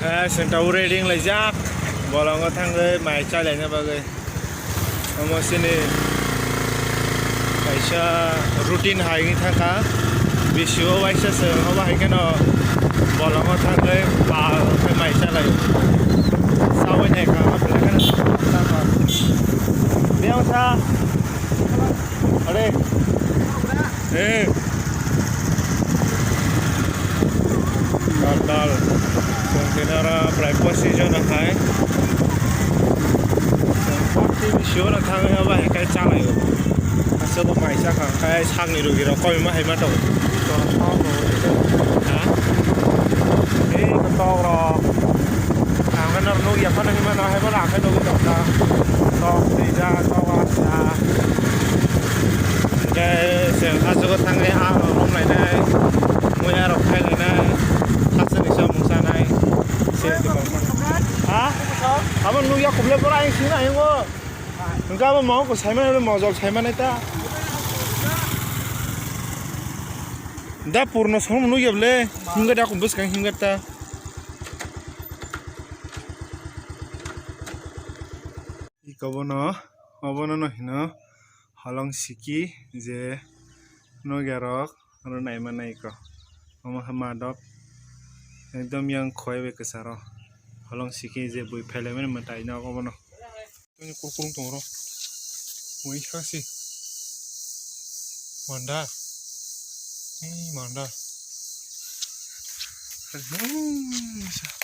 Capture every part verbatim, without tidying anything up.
Eh, chwng tabuk ready wnglaijak, bolongo thangwi mai chalaina bagwi. Omo chini kaisa routine hai wngwi thangkha. Bisio waisa chwng obo hai kheno bolongo thangwi pal khe mai chalaio. Chaui naikha, belai kheno chakha. Biyang sa. Are. Eh. Dal, dal. Chwng tini oro prai posi jona khai. Chwng forty bisio no thangwi obo hai khai chalaio. Aswk bo mai chakha khai sakni rugi rok koi ma hai ma tongo. Ha? Ei tok rok. Ang nw nukya phano hinmano hai phano ang khe nugwi tongkha. Tok twijak, tok wasa. Hwnkhe chwng hachwgo thangwi aa rok romlainai, muiya rok khailainai, hachwkni samung chanai. Ha? Abo nukya kubule bora ayang singna ayang o. Hwnkhe abo mokol saimano mojol saimanai ta. Da purno som nukya bole. Himga da kubus kang himga ta. Iko bono, obono no hino holong siki je nokya rok oro naima nai iko. Omo khe madop ekdom yang khoi bai kwcharo holong siki je bui phailaimani mwtai nok obono. Kurkurung tongo oro. Mui kha si. Manda. Ei manda. Hmm, sa-,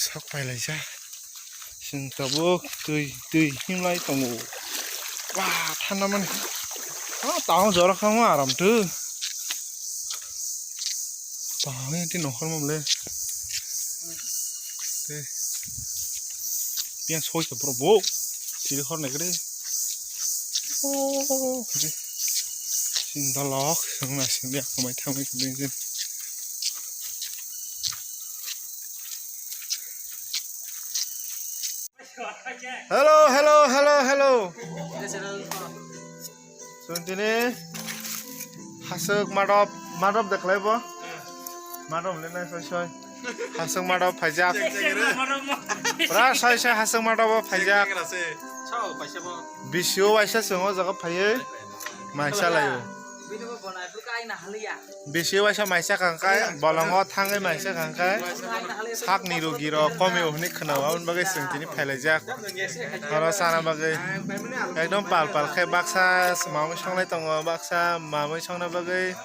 sak pailaijak. Chwng tabuk twi, twi himlai tongo. Ba, thanda mani. Ah, tamo jora kha mo aram tu. Tamo yang ti nohor mo le. Te. Pian soi ka bro bo. Siri hor ne kre. Oh, kre. Sinda lok, na sinda kamai thamai kre. Hello, hello, hello, hello. Chwng tini haswk madop, madop de khlai bo. Madop le nai soi soi. Haswk madop phaijak. Pura soi soi haswk madop bo phaijak. Bisio waisa chwng o jaga phaiwi mai chalaio. Bisi waisa mai chakha hwnkhe, bolongo thangwi mai chakha hwnkhe, sakni rugi rok komio hwnwi khwnao, aboni bagwi chwng tini phailaijak. Oro chana bagwi ekdom pal pal khe baksa mamwi songlai tongo, baksa mamwi songna bagwi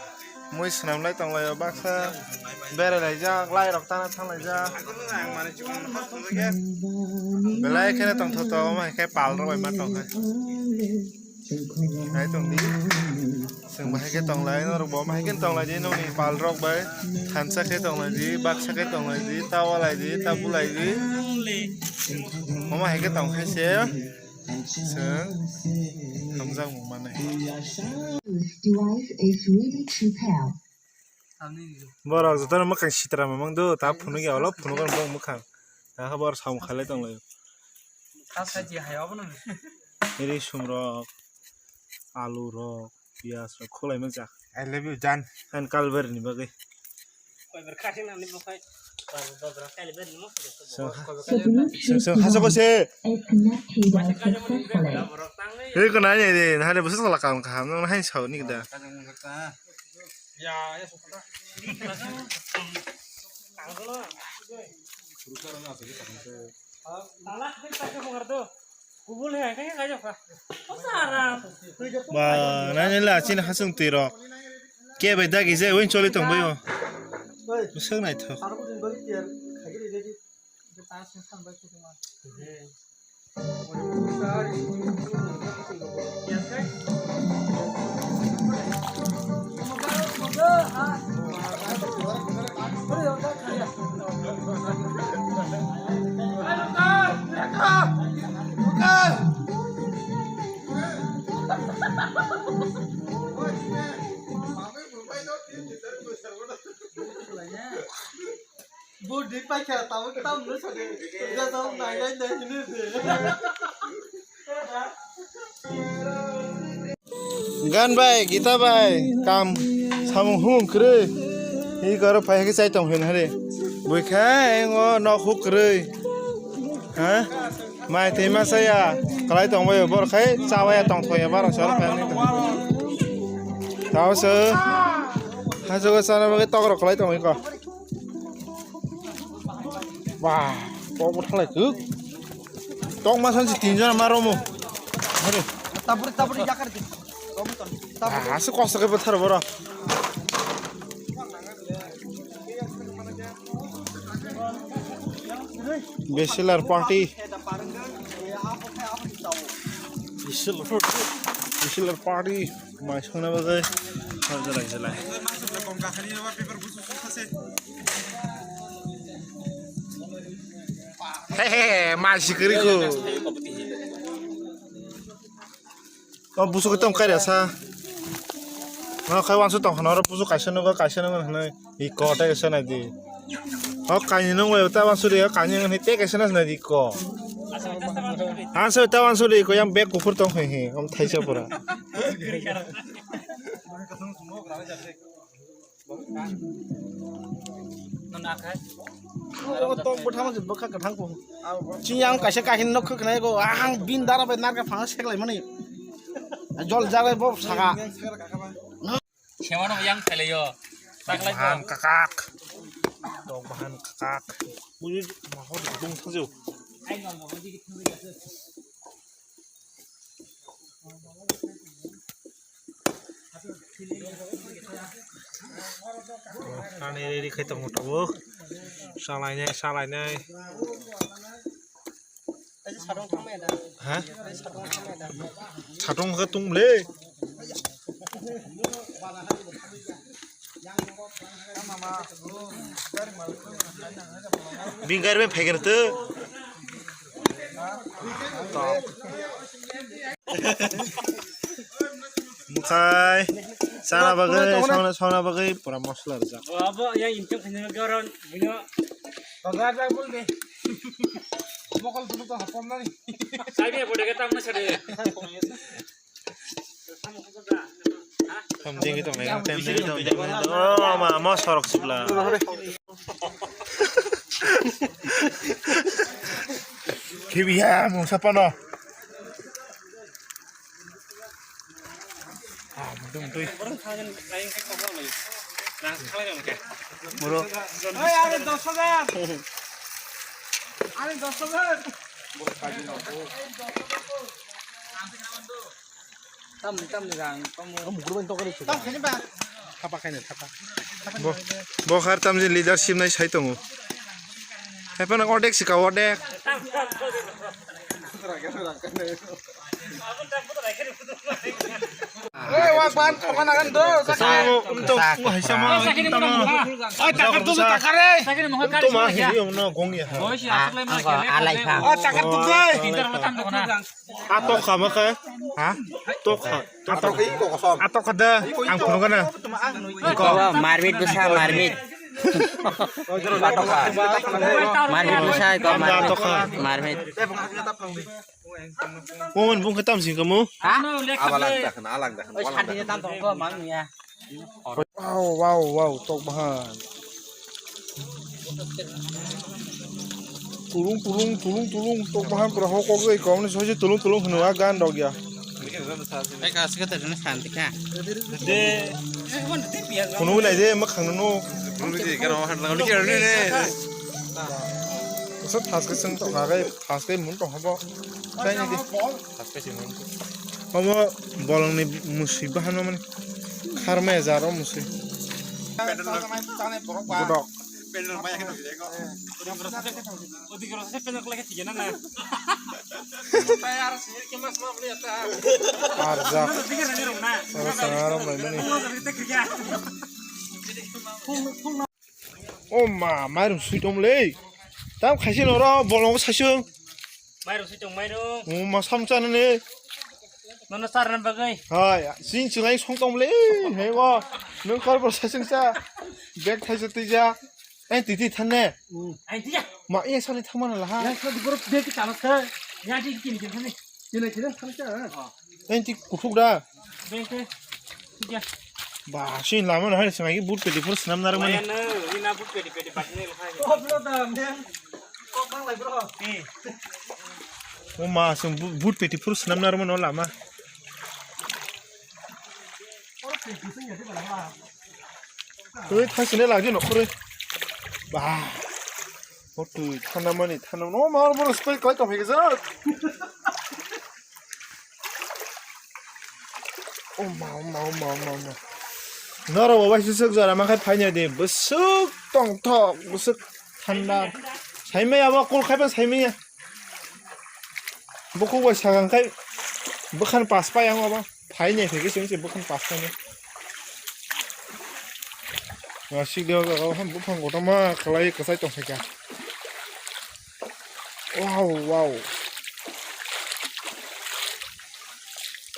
mui swnamlai tonglaio, baksa berailaijak, lai rok tana thanglaijak. Belai kheno tongthoto, omo hai khe pal rok bai ma tongkha. Nai tong di. Chwng bahai khe tonglai, norok bo bahai khe tonglai di, nokni pal rok bai. Thansa khe tonglai di, baksa khe tonglai di, ta walai di, ta bulai di. Omo hai khe tong khe se chwng hamjakmung manai. Device is ready to pair. Borok jotono mwkhang sitra mamang do, ta phunukya ulo phunukgo bok mwkhang. Ta khe borok samung khalai tonglaio. Ri sum rok, alu rok, piyaj rok khulai manjak. I love you, Jan. Ani kalbari ni bagwi. Chwng ha-, chwng, chwng hachoko se. He ko nai nai de, nahale bwswk sala kam kaham, nang hai sao ni da. Ba, nai nai la chini hasung twi rok. Ke bai dagi je win choli tong bayo. Bwswk naithok. Budi paikha tamo tamno sade. Ida tamo nai nai nai hini de. Gan bai, Gita bai, kam samung humung kwrwi. Hi goro phai khe chai tong hin hari. Buikhe ngo nok huk kwrwi. Ha? Mai twi ma saya. Kalai tong bayo bor khai cha waya tong thoya bar sal khai ni. Tao se. Ha jogo sana bagwi tok rok kalai tong ko. Wah, tok bo thalai kuk. Tok ma san si tin jona ma romo. Hare. Taburi, taburi, yakar di. Ah, asuk kosto khe bothar boro. Bachelor party. Bachelor, bachelor party. Mai songna bagwi. Hor jalai jalai. He he, mai sikiri ko. O busu khe tong kaira sa. Ma khai wansu tong khana oro busu kaisa nugo, kaisa nugo hwnwi. Iko tei kaisa nai di. O kainwi nung bai ta wansu ri, o kainwi nung tei kaisa nai di ko. Ha se ta wansu ri ko yang bag kuphur tong khai he, om thaisa pura. Tok bwthang se bwkha kwthang ko. Chiyang kaisa kahin nok khwknai ko, ang bin dara bai narga phang seklai mani. Jol jagai bo saka. Sewano yang khailayo. Taklai ko. Bahan kakak. Tok bahan kakak. Bujui mahor dong thajau. Ani ready khai tongo tabuk. Salainai, salainai. Ha? Satung khe tung le. Bini gari bai phaikhwna tw. Mukhai sana bagwi, sauna, sauna bagwi pura mosla rijak. Abo yang income khaina goron bino. Toga jak bol de. Mokol dulu to hapom nani. Sai be bode ke tam na sade. Tam ding tong nai, tam ding tong nai. Oh, ma, ma sorok sibla. Khibiya, mo sapano. Ah, mutu, mutu. Bro. Oi, are dos hajar. Are dos hajar. Tamni, tamni rang, tamo. Tam khani ba. Thapa khaina, thapa. Bo, bo khar tamjin leadership nai sai tongo. Hai phano ordek sika, ordek. Oi, wa ban thoma nagan do. Kwchak, kwchak. Oi, takar tu, takar re. Toma hiri ong no gong ya ha. Oi, si aslai ma kele. Alai kha. Oi, takar tu, doi. Pintar ma tam do na. A tokha ma kha? Ha? Tokha. A tokha. A tokha da. Ang phunukha na. Iko marmit bwsa, marmit. Marmit bwsa, iko marmit. A tokha. Marmit. Mo man bung khe tam sing kamo? Ha? Abalang dakhan, alang dakhan. Oi, sadi ne tam tong ko, mang ya. Wow, wow, wow, tok bahan. Tulung, tulung, tulung, tulung, tok bahan pura hokok oi, kom ni soje tulung, tulung hwnwi a gan rok ya. Ai, ka sika ta jana santi ka. Phunuk lai de, ma khang no. Phunuk lai de, kan ma han lang ni kero ni ne. Sa thas ke seng tok ha, thas ke mun tok ha bo. Sai ni de. Omo bolongni mwswi bahan mani kharmaya jar o mwswi. Godok. Arjak. Sara sara rom lai mani. O ma, mairum sui tong le. Tam khaisi noro bolong saisung. Mairum sui tong mairum. O ma sam chana ne. Nono sarna bagwi. Hai, sing chungai song tong le. Hei bo, nung kor bo saisung sa. Bag thaisa tija. Ai titi thanne. Ai tija. Ma e sani thamana laha. Ya sa dibor bag tama sa. Ya di kini kini. Kini kini thamsa. Ai ti kuthuk da. Bag tija. Ba, sini lama no hai swngai boot pedi phuru swnam narwk mani. Waya no, ina boot pedi pedi baknai lo hai. Kok lo da, men. Kok bang lai bro. Hmm. O ma, sung bu-, boot pedi phuru swnam narwk mani o lama. Twi thasine lagi nokhorwi. Ba. O twi thana mani thana no ma boro spray kai tong phikjak. O ma, o ma, o ma, o ma, o ma. Norok bo bai swk jora ma khai phainai de. Bwswk tongthok, bwswk thanda. Saimaya bo kul khai ba saimaya. Bukhuk bai sakang khai bwkhan pas pai ang obo. Phainai phaikhe chwng se bwkhan pas painai. Aswk de o jaga o buphang kotorma kwlai kwchai tong phaikha. Wow, wow.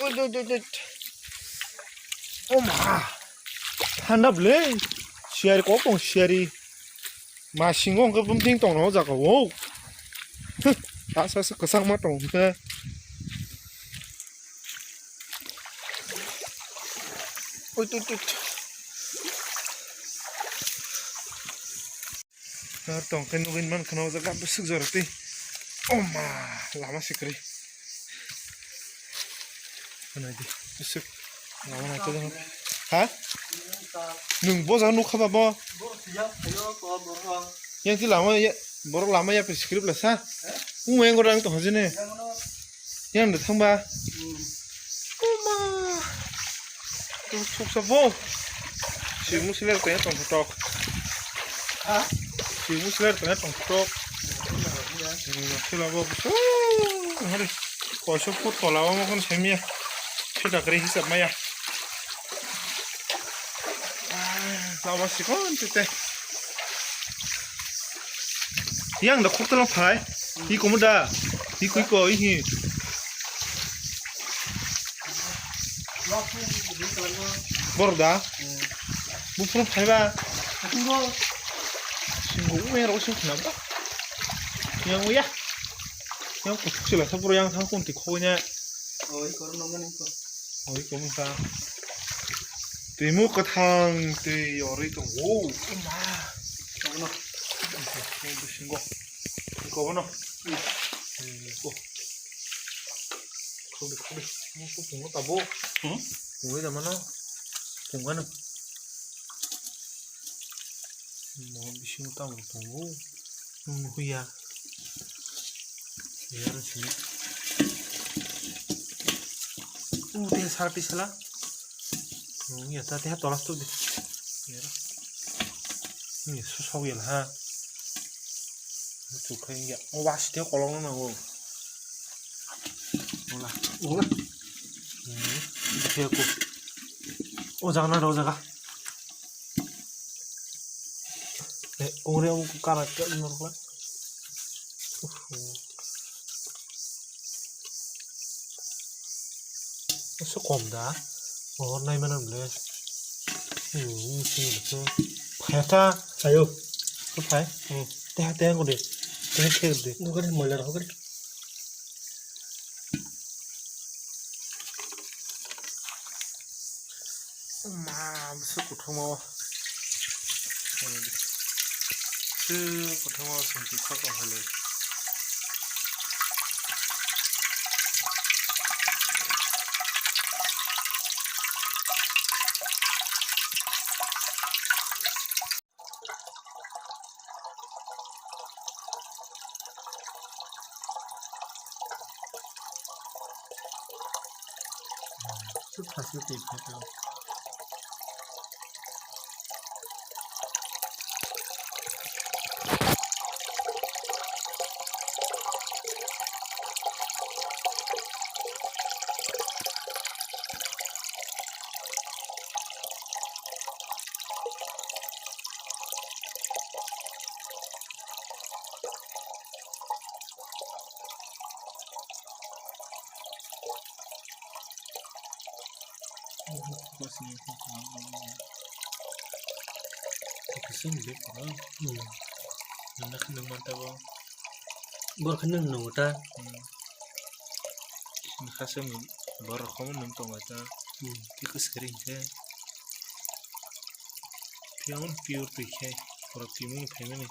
Ui, ui, ui, ui. O ma. Thanda bwle. Siyari kok tong siyari. Ma singo hwnkhe bumthing tongno o jaga o. Huh. Asa asa kwchangma tong hwnkhe. Ui, ui, ui. Nor tong khe nugwi man khna o jaga bwswk jora twi. O ma, lama sikri. Nai di, bwswk lama nai khe. Ha? Nwng bo jaga nukha ba bo? Yang ti lama ya, borok lama ya pe sikri bla sa. Ung yang gorang to hajine. Yang da thangba. Kuma. Tuk tuk sa bo. Si musler tanya tong tok. Ha? Si musler tanya tong tok. Sila bo. Hari. Koiso put tola o mo kon semia. Sida kare hisab maya. Lama sikon tete. Yang da khok tolo phai. Hi komo da. Hi kui ko hi. Bor da. Bu phun phai ba. Singo ume ro sing khna ba. Yang uya. Yang kuchuk sila sa bro yang thang kun ti khoi ne. Oi, koron nang mani ko. Oi, komo sa. Twi mo kwthang twi yorwi tongo. Ema. Kobono. Bisingo. Kobono. Hmm. Ko. Khudi, khudi. Mo ko pungo tabo. Hmm? Pungo da mano. Pungano. Mo bisingo tamo tongo. Nwng huya. Yar sini. U te sar pisala. Nwng ya ta te ha tolas tu de. Yar. Ni su sau ya ha. Tu khai ya. O was te kolong na o. Ola. Ola. Hmm. Dia ko. O jaga na ro jaga. Eh, kongre o kana ke norok la. Eso kom da. Hor nai mana bole. Hmm, ini sih. Phai ta. Ayo. Ko phai. Hmm. Teh teh ko de. Teh teh de. Nukar moilar hokar. Ma, bwswk kuthukma o. Bwswk kuthukma o, songti khok o hwnwi. Borok khe nwng nungo ta? Khaswk borok rok nung tongo ta. Tei kwswk ring khe. Tiyang pure twi khe, borok twi mani phaimani.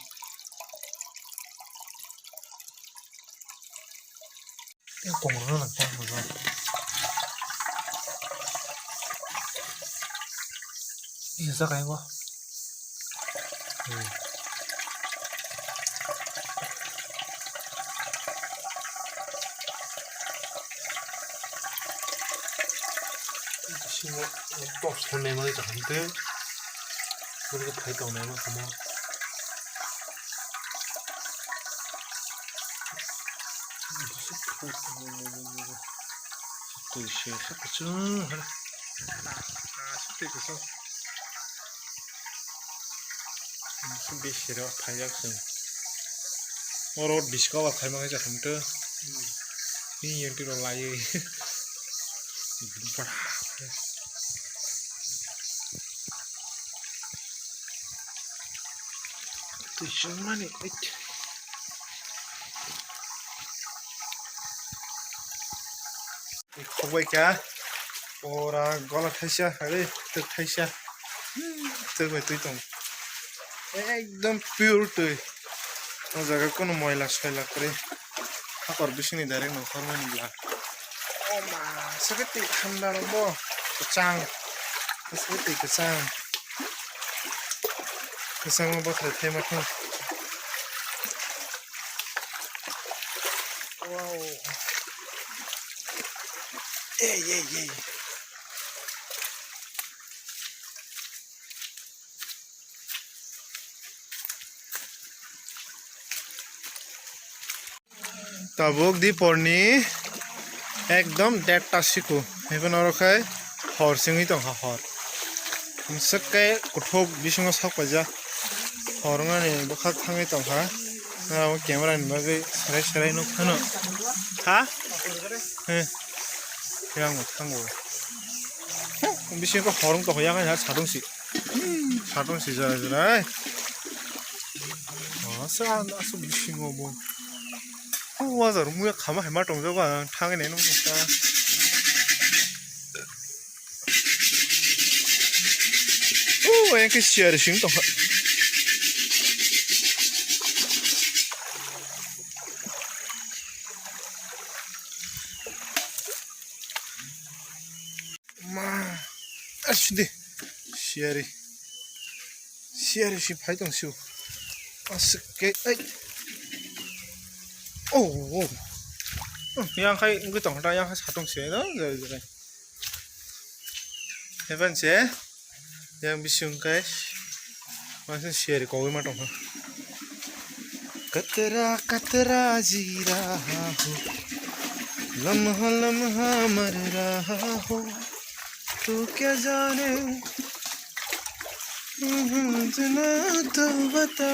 Tei kongro no nang tang mo. Ini sa kayo. Hmm. Sini tos thon nai mani kaham te. Sini phai tong nai ma kamo. Twi se, se kuchung hai. Ah, ah, se twi kuchung. Bisi rok phaijak chwng. Oro discover khaima khe jakham to. Bini entry rok laiwi. Twi chwng mani. Khokbai kha. Pura gola thaisa, are twk thaisa. Twk bai twi tong. Ekdom pure twi. O jaga kunu moila soila kwrwi. Hakor bisingni direct nongkhormani bla. O ma, sakhe twi thanda rok bo. Kwchang. Sakhe twi kwchang. Kwchangma bothai thai ma thang. Wow. Ei, ei, ei. Tabuk diporni ekdom dead ta siku. Ebo norok khai hor singwi tongkha hor. Swk khe kuthuk bisingo sok paijak. Hor wngnani bwkhak thangwi tongkha. Abo camera ni bagwi serai serai nuk phano. Ha? He. Yang thango. Bisingo hor wng tongkha yang ha sadung si. Sadung si jora jora. Asa asa bisingo bo. Wajar muya khama hai ma tongjago ang thangwi naino. Oh, yang ke siar sing tong. Ma, aside, siari, siari si phai tong siu, asike, ai, oh, oh, yang khai, ungke tong ta, yang khai satong se, no, jai jai. Heaven se, yang bising kai, masih siari kau ma tong. कतरा कतरा जी रहा हूँ, लम्हा लम्हा मर रहा हूँ, तू क्या जाने, इतना तो बता।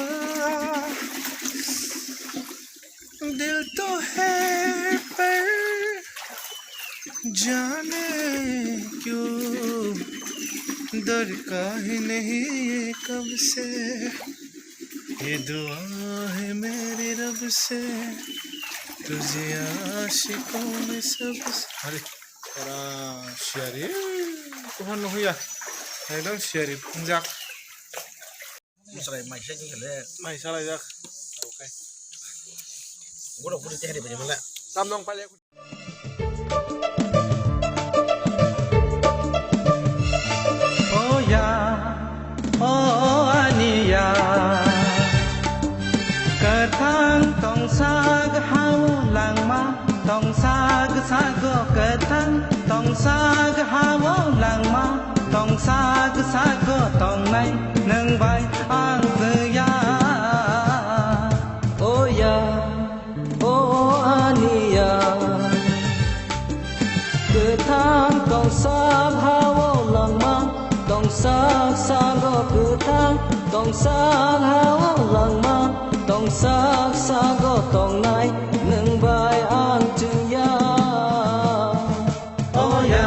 दिल तो है पर जाने क्यों डरता है नहीं ये कब से। ये दुआ है मेरी रब से, तुझे आशिकों में सबसे। Hari, ora siari, kuhan no huya, ekdom siari punjak. Musalai mai sai ni le. Mai salai jak. Okay. Boro boro teh hari bajai mala. Tam nong pale. Oh ya, oh aniya. Kathang tong sag hau langma, tong sag sago kathang, tong sag hau langma, tong sag sago tongnai nang bai ang ya. Oh ya. O aniya, kwthang tongsa bhao langma, tongsa sago kwthang, tongsa bhao langma, tongsa sago tongnai nwng bai ang chwngya. Oh ya.